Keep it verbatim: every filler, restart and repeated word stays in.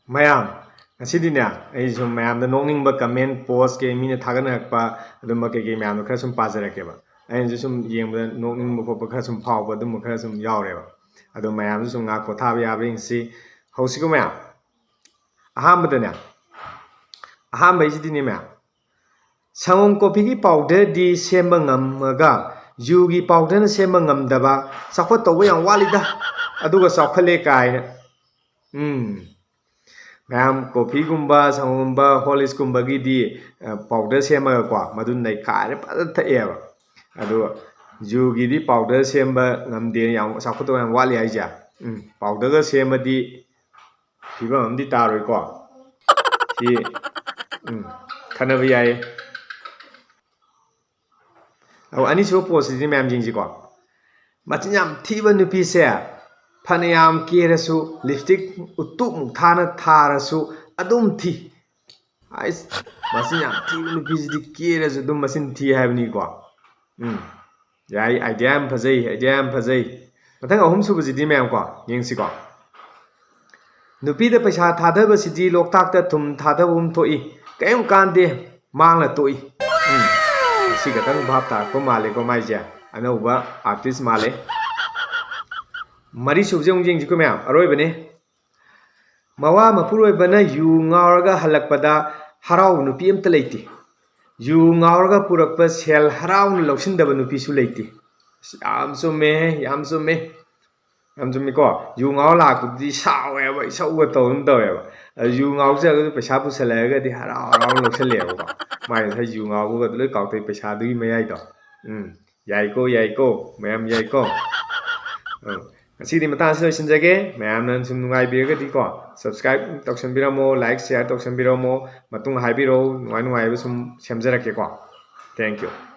ꯃꯌꯥꯝ, ꯉꯁꯤꯗꯤꯅꯦ, ꯑꯩ ꯁꯨꯝ ꯃꯌꯥꯝꯗ ꯅꯣꯛꯅꯤꯡꯕ comment post ꯀꯩ, ꯃꯤꯅ ꯊꯥꯒꯠꯅꯔꯛꯄ ꯑꯗꯨꯝꯕ ꯀꯩꯀꯩ ꯃꯌꯥꯝꯗꯣ ꯈꯔ ꯁꯨꯝ ꯄꯥꯖꯔꯛꯀꯦꯕ꯫ ꯑꯩꯅꯁꯨ ꯁꯨꯝ ꯌꯦꯡꯕꯗ ꯅꯣꯛꯅꯤꯡꯕ ꯈꯣꯠꯄ ꯈꯔ ꯁꯨꯝ ꯐꯥꯎꯕ ꯑꯗꯨꯝꯕ ꯈꯔ ꯁꯨꯝ ꯌꯥꯎꯔꯦꯕ꯫ ꯑꯗꯣ ꯃꯌꯥꯝꯁꯨ ꯁꯨꯝ ꯉꯥꯏꯍꯥꯛ ꯄꯣꯊꯥꯕ ꯌꯥꯕ꯭ꯔꯥ ꯌꯦꯡꯁꯤ꯫ ꯍꯧꯁꯤꯀꯣ ꯃꯌꯥꯝ꯫ ꯑꯍꯥꯟꯕꯗꯅꯦ, ꯑꯍꯥꯟꯕꯩꯁꯤꯗꯤꯅꯦ ꯃꯌꯥꯝ, ꯁꯪꯒꯣꯝ ꯀꯣꯐꯤꯒꯤ powderꯗꯤ ꯁꯦꯝꯕ ꯉꯝꯃꯒ ꯌꯨꯒꯤ powderꯅ ꯁꯦꯝꯕ ꯉꯝꯗꯕ, ꯆꯥꯎꯈꯠꯇꯧꯕ ꯌꯥꯝ ꯋꯥꯠꯂꯤꯗ, ꯑꯗꯨꯒ ꯆꯥꯎꯈꯠꯂꯦ ꯀꯥꯏꯅ꯫ ꯎꯝ꯫ ꯃꯌꯥꯝ, ꯀꯣꯐꯤꯒꯨꯝꯕ, ꯁꯪꯒꯣꯝꯒꯨꯝꯕ, Horlicksꯀꯨꯝꯕꯒꯤꯗꯤ, ꯑ, powder ꯁꯦꯝꯃꯒꯀꯣ, ꯃꯗꯨ ꯅꯩꯈꯥꯏꯔ ꯐꯖꯅ ꯊꯛꯑꯦꯕ꯫ ꯑꯗꯣ ꯌꯨꯒꯤꯗꯤ powder ꯁꯦꯝꯕ ꯉꯝꯗꯦ, ꯌꯥꯝ ꯆꯥꯎꯈꯠꯇꯧꯕ ꯌꯥꯝ ꯋꯥꯠꯂꯤ ꯍꯥꯏꯁꯦ꯫ ꯎꯝ, powderꯒ ꯁꯦꯝꯃꯗꯤ ꯐꯤꯕꯝ ꯑꯃꯗꯤ ꯇꯥꯔꯣꯏꯀꯣ꯫ ꯁꯤ, ꯎꯝ, ꯈꯟꯅꯕ ꯌꯥꯏ꯫ ꯑꯣ, ꯑꯅꯤꯁꯨꯕ postꯁꯤꯗꯤ ꯃꯌꯥꯝ ꯌꯦꯡꯁꯤꯀꯣ꯫ ꯃꯆꯤꯟ ꯌꯥꯝ ꯊꯤꯕ ꯅꯨꯄꯤꯁꯦ ꯐꯅꯌꯥꯝ ꯀꯦꯔꯁꯨ, lipstick ꯎꯇꯨꯞꯃꯨꯛ ꯊꯥꯅ ꯊꯥꯔꯁꯨ ꯑꯗꯨꯝ ꯊꯤ꯫ ꯑꯩꯁ, ꯃꯆꯤꯟ ꯌꯥꯝ ꯊꯤꯕ ꯅꯨꯄꯤꯁꯤꯗꯤ ꯀꯦꯔꯁꯨ ꯑꯗꯨꯝ ꯃꯆꯤꯟ ꯊꯤ ꯍꯥꯏꯕꯅꯤꯀꯣ꯫ ꯎꯝ, ꯌꯥꯏ, idea ꯌꯥꯝ ꯐꯖꯩ, idea ꯌꯥꯝ ꯐꯖꯩ꯫ ꯃꯊꯪ ꯑꯍꯨꯝꯁꯨꯕꯁꯤꯗꯤ ꯃꯌꯥꯝ ꯀꯣ, ꯌꯦꯡꯁꯤꯀꯣ꯫ ꯅꯨꯄꯤꯗ ꯄꯩꯁꯥ ꯊꯥꯗꯕꯁꯤꯗꯤ ꯂꯣꯛꯇꯥꯛꯇ ꯊꯨꯝ ꯊꯥꯗꯕꯒꯨꯝ ꯊꯣꯛꯏ, ꯀꯔꯤꯝ ꯀꯥꯟꯗꯦ, ꯃꯥꯡꯂ ꯇꯣꯛꯏ꯫ ꯎꯝ, ꯉꯁꯤ ꯈꯛꯇꯪ ꯚꯥꯞ ꯇꯥꯔꯛꯄ ꯃꯥꯜꯂꯦꯀꯣ ꯃꯥꯏꯁꯦ, ꯑꯅꯧꯕ artist ꯃꯥꯜꯂꯦ꯫ ꯃꯔꯤꯁꯨꯕꯁꯦ ꯑꯃꯨꯛ ꯌꯦꯡꯁꯤꯀꯣ ꯃꯌꯥꯝ, ꯑꯔꯣꯏꯕꯅꯦ꯫ ꯃꯋꯥ ꯃꯄꯨꯔꯣꯏꯕꯅ ꯌꯨ ꯉꯥꯎꯔꯒ ꯍꯜꯂꯛꯄꯗ ꯍꯔꯥꯎꯕ ꯅꯨꯄꯤ ꯑꯝꯇ ꯂꯩꯇꯦ꯫ ꯌꯨ ꯉꯥꯎꯔꯒ ꯄꯨꯔꯛꯄ ꯁꯦꯜ ꯍꯔꯥꯎꯅ ꯂꯧꯁꯤꯟꯗꯕ ꯅꯨꯄꯤꯁꯨ ꯂꯩꯇꯦ꯫ ꯑꯁ, ꯌꯥꯝ ꯆꯨꯝꯃꯦꯍꯦ, ꯌꯥꯝ ꯆꯨꯝꯃꯦ꯫ ꯌꯥꯝ ꯆꯨꯝꯃꯤꯀꯣ꯫ ꯌꯨ ꯉꯥꯎꯔ ꯂꯥꯛꯄꯗꯨꯗꯤ ꯁꯥꯎꯋꯦꯕ, ꯏꯁꯧꯒ ꯇꯧꯗꯅ ꯇꯧꯋꯦꯕ꯫ ꯑꯗ ꯌꯨ ꯉꯥꯎꯖꯔꯒꯁꯨ ꯄꯩꯁꯥ ꯄꯨꯁꯜꯂꯛꯑꯒꯗꯤ ꯍꯔꯥꯎ ꯍꯔꯥꯎꯅ ꯂꯧꯁꯜꯂꯛꯑꯦꯕꯀꯣ꯫ ꯃꯥꯏ ꯉꯁꯥꯏ ꯌꯨ ꯉꯥꯎꯕꯒꯗꯣ ꯂꯣꯏ ꯀꯥꯎꯊꯣꯛꯏ ꯄꯩꯁꯥꯗꯨꯒꯤ ꯃꯌꯥꯏꯗꯣ꯫ ꯎꯝ, ꯌꯥꯏꯀꯣ, ꯌꯥꯏꯀꯣ, ꯃꯌꯥꯝ ꯌꯥꯏꯀꯣ꯫ ꯎꯝ, ꯉꯁꯤꯗꯤ ꯃꯇꯥꯡꯁꯤ ꯂꯣꯏꯁꯤꯟꯖꯒꯦ꯫ ꯃꯌꯥꯝꯅ ꯁꯨꯝ ꯅꯨꯡꯉꯥꯏꯕꯤꯔꯒꯗꯤꯀꯣ, subscribe ꯇꯧꯁꯟꯕꯤꯔꯝꯃꯣ, like, share ꯇꯧꯁꯟꯕꯤꯔꯝꯃꯣ꯫ ꯃꯇꯨꯡ ꯍꯥꯏꯕꯤꯔꯛꯑꯣ, ꯅꯨꯡꯉꯥꯏ ꯅꯨꯡꯉꯥꯏꯕ ꯁꯨꯝ ꯁꯦꯝꯖꯔꯛꯀꯦꯀꯣ꯫ Thank you꯫